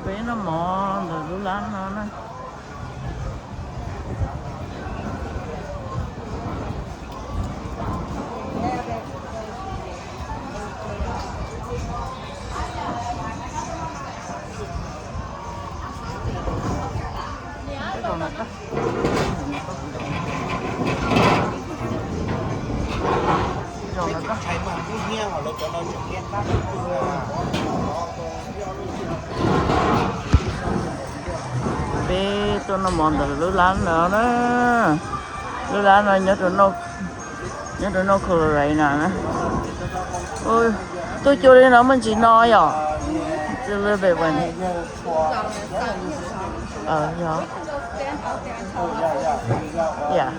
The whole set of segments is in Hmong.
Peb noj mov ntawm lub lab no na. Peb tuaj noj mov ntawm lub lab no na. Lub lab no nyob rau North Carolina na. Tuaj cuag li no muaj ntsis no yom. It's a little bit windy. Yog. Yeah.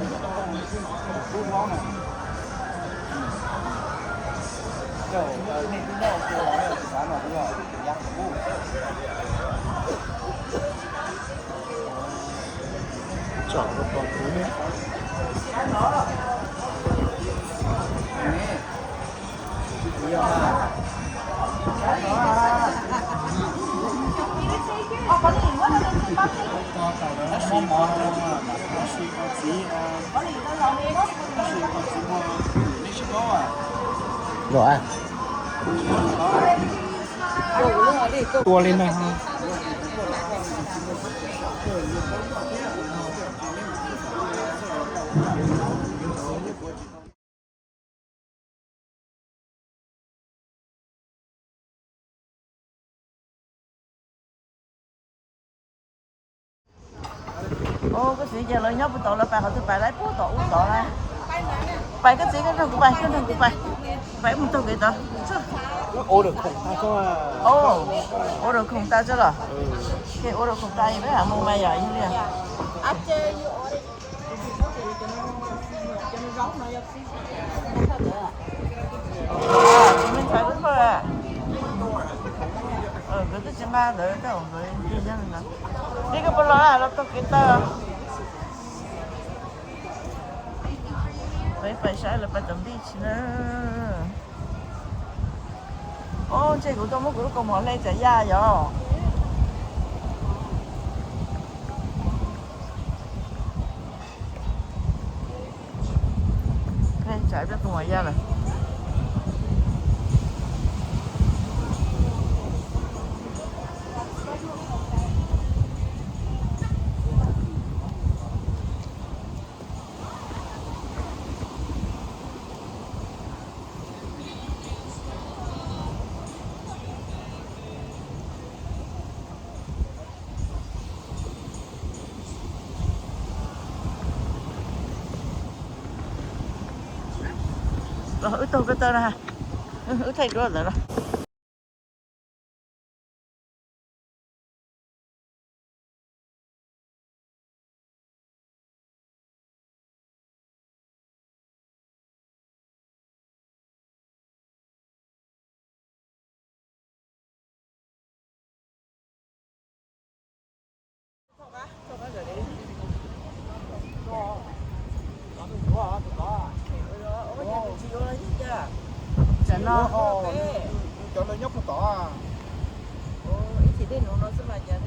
Ua li no. Koj txiv, ces lawv nyob puag tod, lawv pais qhov twg pais lawm, puag tom ub tod na. Pais koj txiv, koj nrog kuv pais, koj nrog kuv pais. Pais mus taug kev tod. Ua rau khoom tas tso los. Ces ua rau khoom tas peb mam mus mas yom, yog li. Ces me ntxhais lub koj, nkawd twb tsis nqa ntawd, tej zaum nkawd ntig nyob li ntawd. Peb koj puas los, los taug kev taw. Peb pais saib lawv pais tom beach na. Ob, ntshe kuv tuaj muab kuv lub kaus mom hle tsav yaj yom. Hle tsav cov kaus mom yaj lawm. Los wb taug ko taw na, wb thaij duab ntawd los. Cov no nws nyob puag tod. Ib chim dej nuv no xwb mas cas,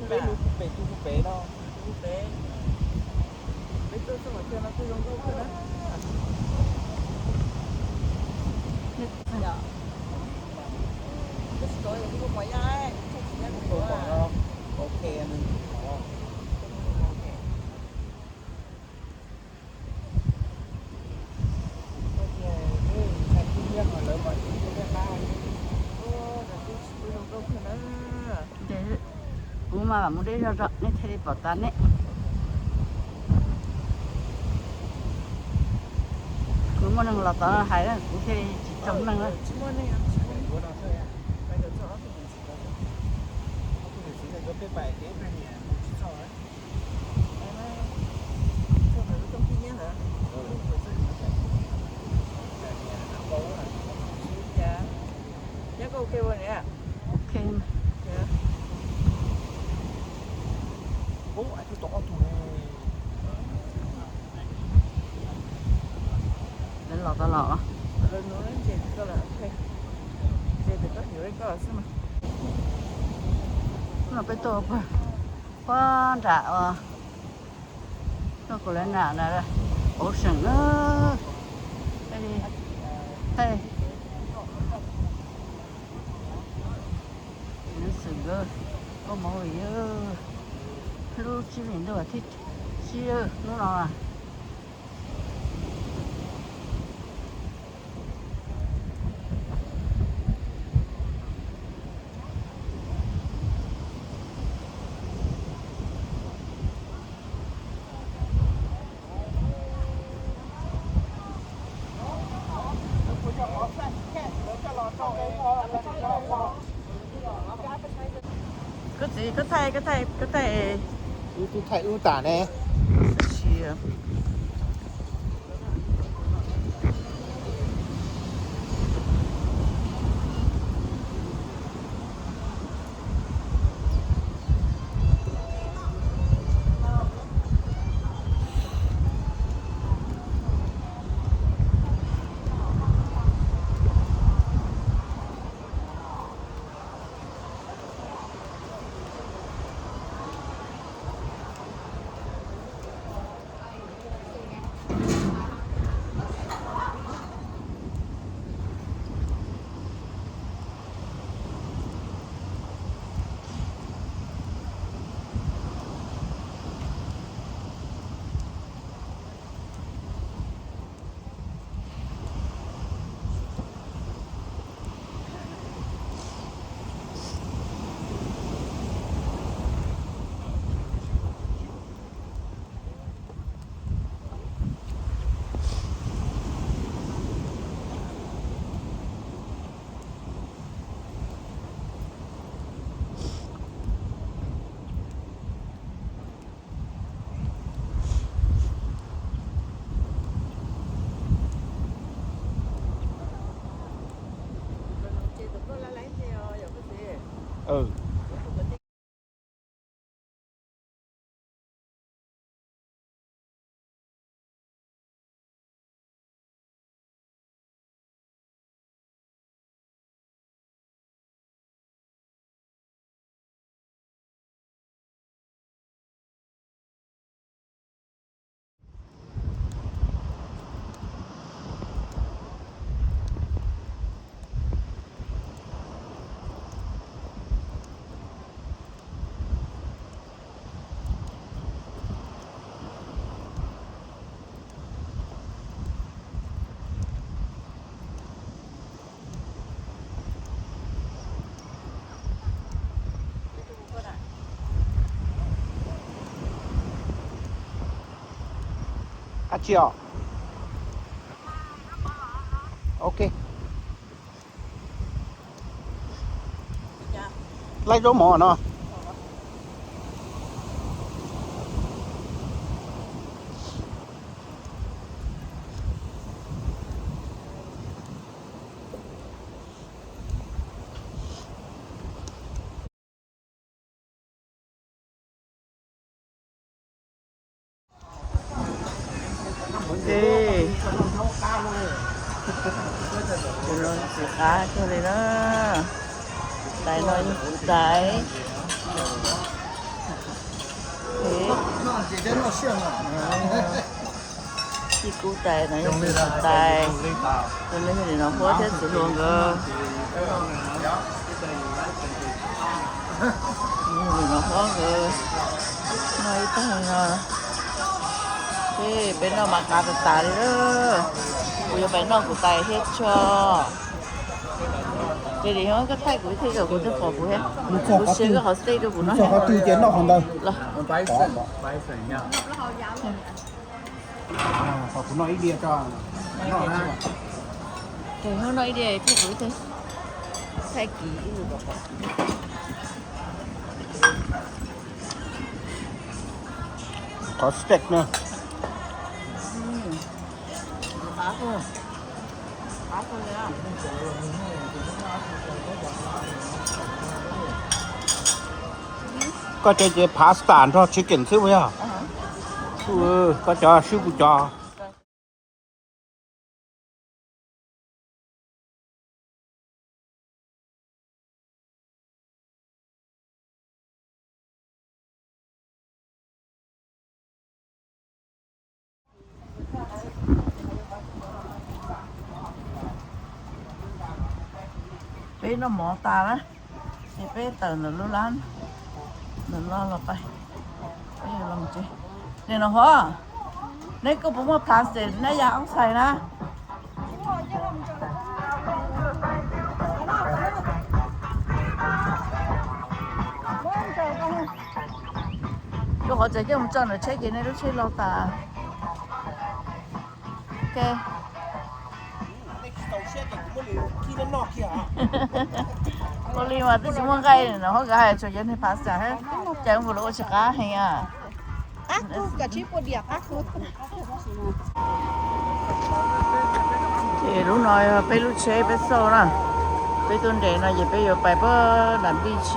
peb nuv puag pem, tu puag pem no. Peb tuaj txog qhov chaw no twb zoo nkauj kawg na. Tab sis tod yog kuv ua mos yaj, kuv tsis nyob kuv tuaj. Ok. Ces kuv mas mam mus deb zog zog nej thiaj li pom tas ne. Kuv muaj neeg los tod hais kuv thiaj li tsis tso neeg na. Ok. Lawv los tau los. Ces tau hnyuv li koj xwb mas. Peb tuaj puag nram os, tuaj kuv lawv nam na, ocean na. Thaij xwm nkawd koj movie lub tsib hlis ntuj thib tsib hnub no. Koj txiv, koj thaij, koj thaij, koj thaij. Wb twb thaij wb tas ne. Ab tsi os. Ok. Laib zaub mov no. Txiv qab kawg li na. Tais no yog kuv tais. Txiv kuv tais no yog kuv tais. Tus no yog niam no huab thiab txiv hluas nkawd. Niam no huab nkawd noj ib tag no. Peb noj mas qab tas tas li lawm. Kuv yuav pais noj kuv tais thiab tso. Ces nim no koj thaij kuv thiab, kuv thiaj pom kuv thiab. Kuv siv koj qhov stay rau kuv noj. Qhov twg ces noj qhov ntawd los. Qhov kuv noj ib diav tso. Ces hnub noj ib diav thiab kuv thiaj thaij kiv. Qhov steak na. Koj cov ces pasta nrog chicken xwb puas yog? Koj cov swb kuv cov. Peb noj mov tas na, ces peb tawm ntawm lub lab ntawm no los pais, peb yuav los tsev. Nim no hov, neb kuj puas muaj plastic neb ya ob xais na? Rau qhov tseem coj mus tso ntawm tsheb ces nej lub tsheb los tas. Ok. Ua li mas twb tsis muaj nqaij no, hos nkawd hais tsuas cov niag phav xas, cas ua lawv ua tsis qab heev a. Ces lub no yog peb lub tsheb peb xauj na, peb tuaj nres no ces peb yuav pais puag nram beach.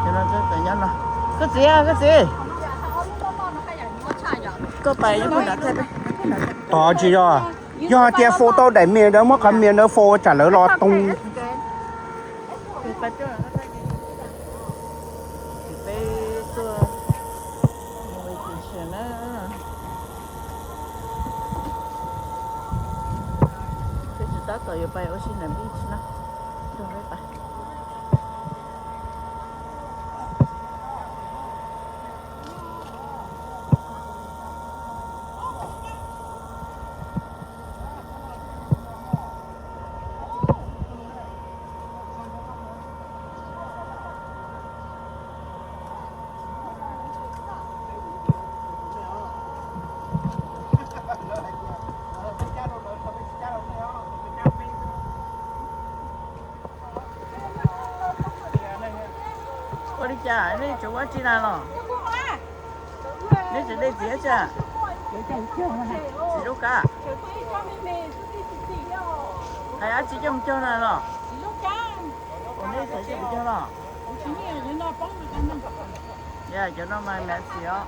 Cov no txawm nyob no. Koj txiv, koj txiv, koj pais nyob puag nram thiab peb. Tos tsis yog, yog tias fo tau daim me ntawd muab qhov me ntawd fo tsam lawv los too. Peb tuaj vacation na, peb tsis tab tom yuav pais ua si nram beach na, nrog peb pais. Ua li cas nej tseem ua tsi na los? Nej tseem de txiv tsi? Txiv lub kab. Hais dab tsi coj mus cog na los? Ua nej txawm coj mus cog los? Yog cov no mas messy os.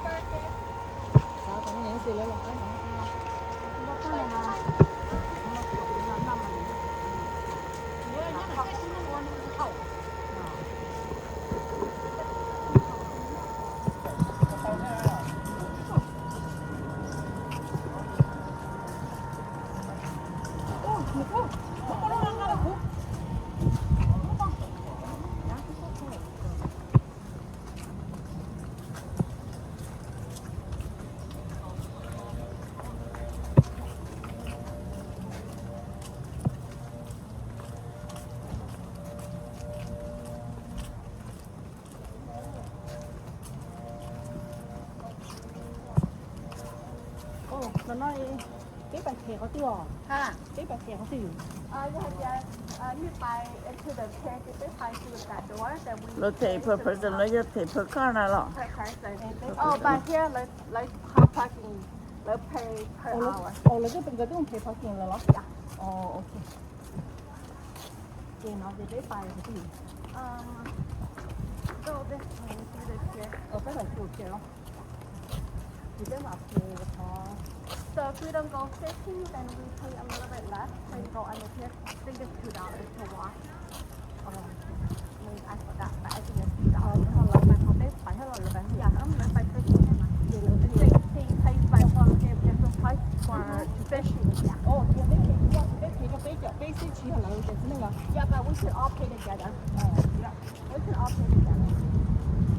Ntawm no peb pais them qhov twg os? Peb pais them qhov twg? Los them per person los yog them per car na los? Pais thiab lawv, lawv pay per hour. Lawv twb, nkawd twb pay parking lawm los? Ok. Ces no ces peb pais qhov twg? Peb pais them los? Ces peb mam them qhov. So if we don't go fifteen, then we pay a little bit less. So you go under here, I think it's two dollars to wash. Oh, I mean, I forgot, but I think it's two dollars. Lawv pais qhov peb pais thiab los lawv pais ntawd, lawv pais fifteen thiab mas. Ces lawv pay, pay by phone, they have different price for fish. Ov, ces peb them, peb them rau peb cov, peb xwb tsis yog lawv cov txiv neej los? Yeah, but we should all pay together. We should all pay together.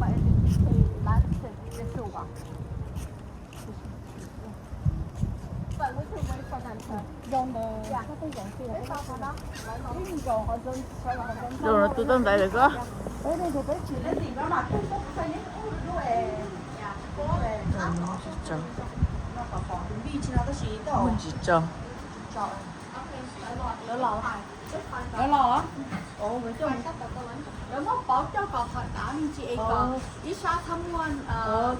But if you pay less to this one. Zoo no tus tau ntaiv lawm ko. Tsis tso. Lawv los? Lawv muab pauv coj kom qhov dav me ntsis es kom ib sab txhob muaj,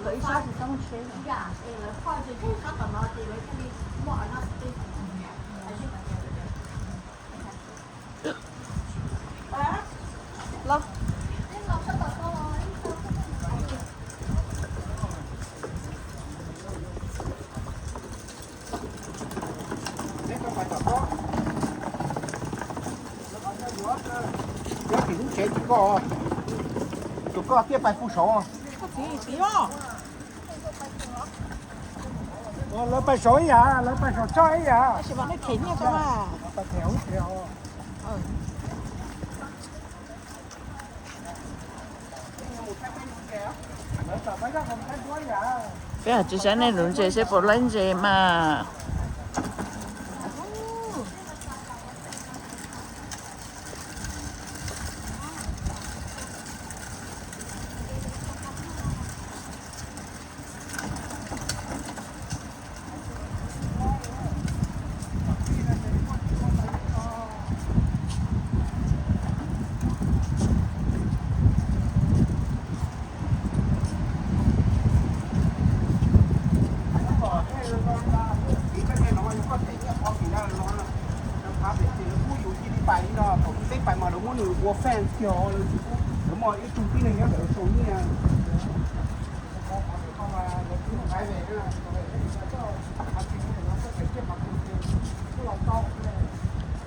kom ib sab tsis txhob muaj tsheb. Yam es lawv kho ces sab tom no ces lawv thiaj li muaj enough space. Los. Yuav tim lub tsev tim koj, tus koj thiaj pais pug saud. Lawv pais saud ib yam, lawv pais saum toj ib yam. Pais them hauv tsev os. Peb tsis saib nej nuv ntses seb puas laib ntses mas.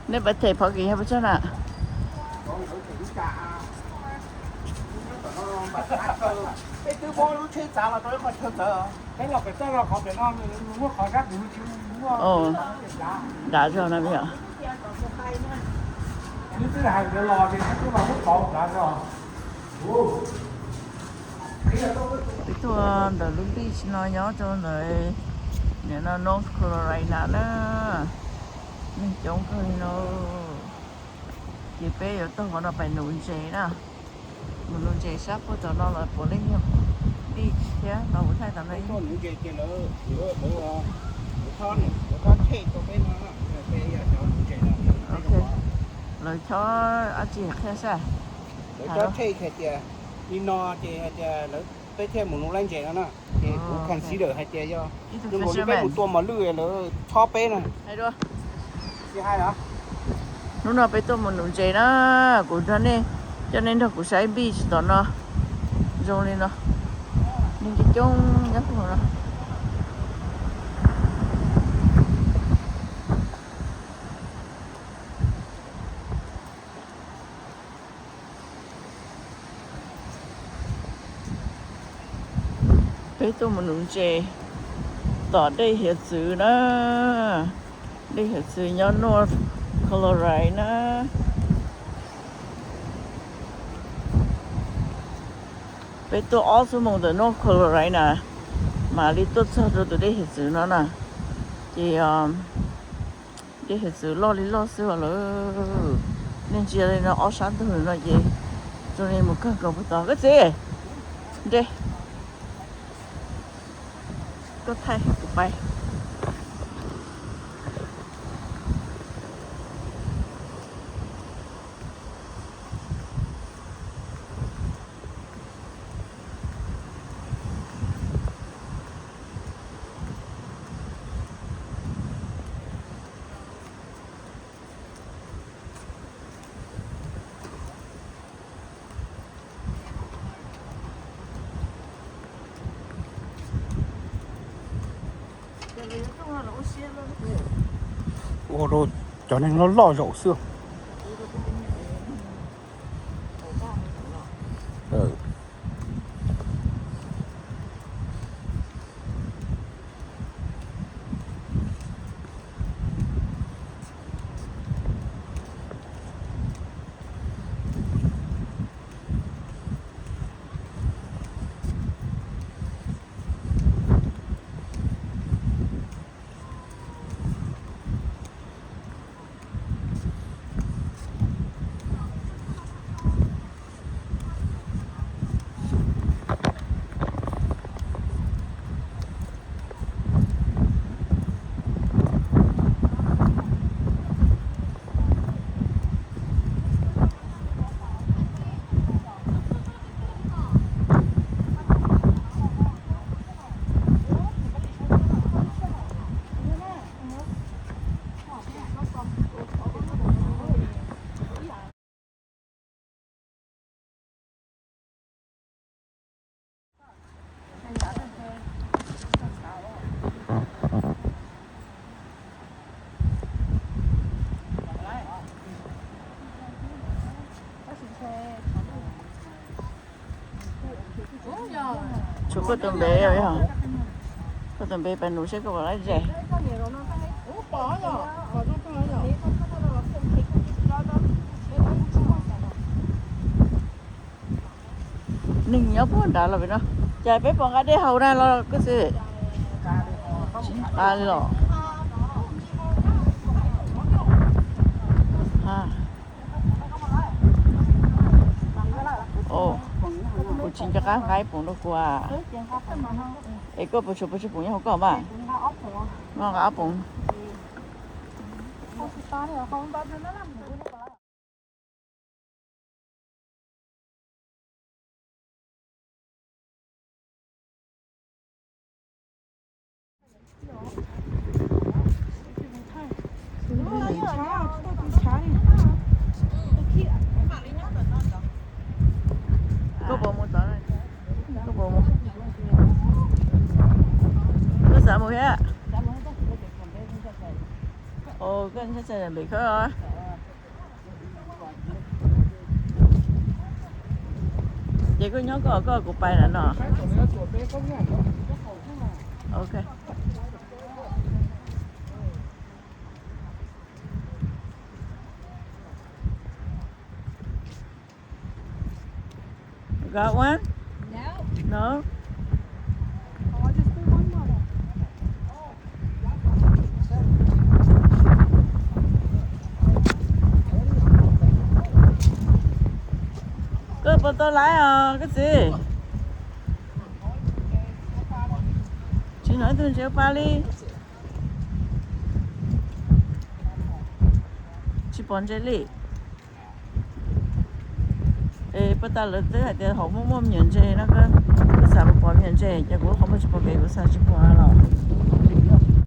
Nej pab them phov kev yog pes tsawg na? Dav zog no. Peb tuaj ntawm lub beach no nyob rau ntawm, nim no North Carolina na. Neeg coob kawg li no. Ces peb yuav taug qhov no pais nuv ntses na. Mus nuv ntses sab puag tom no los puav leej yog beach thiab, los kuv thaij tom no. Lawv chob dab tsi qhia sab? Lawv chob thej hais tias li no ces hais tias lawv, peb thiaj mus nuv laib ntses no na. Ces kuv consider hais tias yog ib tug fisherman, peb mus tua mos lwj lawv chob peb na. Hnub no peb tuaj mus nuv ntses na, kuv nrog nej, coj nej nrog kuv saib beach tom no. Zoo li no, neeg coob coob nyob puag no. Peb tuaj mus nuv ntses tom dej hiav txwv na. Dej hiav txwv nyob North Carolina na. Peb tuaj ob xuab moos ntawm North Carolina na, mam li tuaj txog rau tus dej hiav txwv no na. Ces dej hiav txwv loj li loj xwb os lawm. Nej ntsia li no ob sab ntug no ces zoo li mus kawg nkaus puag tod. Koj txiv, nre, koj thaij kuv pais. Ua rau cov neeg loj loj zaum xwb. Tshuav koj tus npe, koj tus npe pab nus seb koj puas laib ntses. Neeg nyob puag nrad los pem no. Cas peb puas nqa dej haus na los koj txiv? Tsis nqa li los. Kuv tsis nco qab nqa ib poom rau kuv. Es koj puas tshuav puas tsawg poom nyob hauv koj mas? Nqa ob poom. Koj puas mus tod? Koj puas mus? Koj xav mus thiab? Koj nyob txog pem khawb. Ces koj nyob koj, koj kuv pais lawm no. Ok. Got one? No? Koj puas tau laiv os koj txiv? Tsis hnov ib tug ntses ua pa li. Tsis pom ntses li. Es puag ta lawv twb hais tias hauv muaj muaj me nyuam ntses no, koj xav pom me nyuam ntses, ces kuv lub qhov muag tsis pom kev, kuv xav tsis pom los.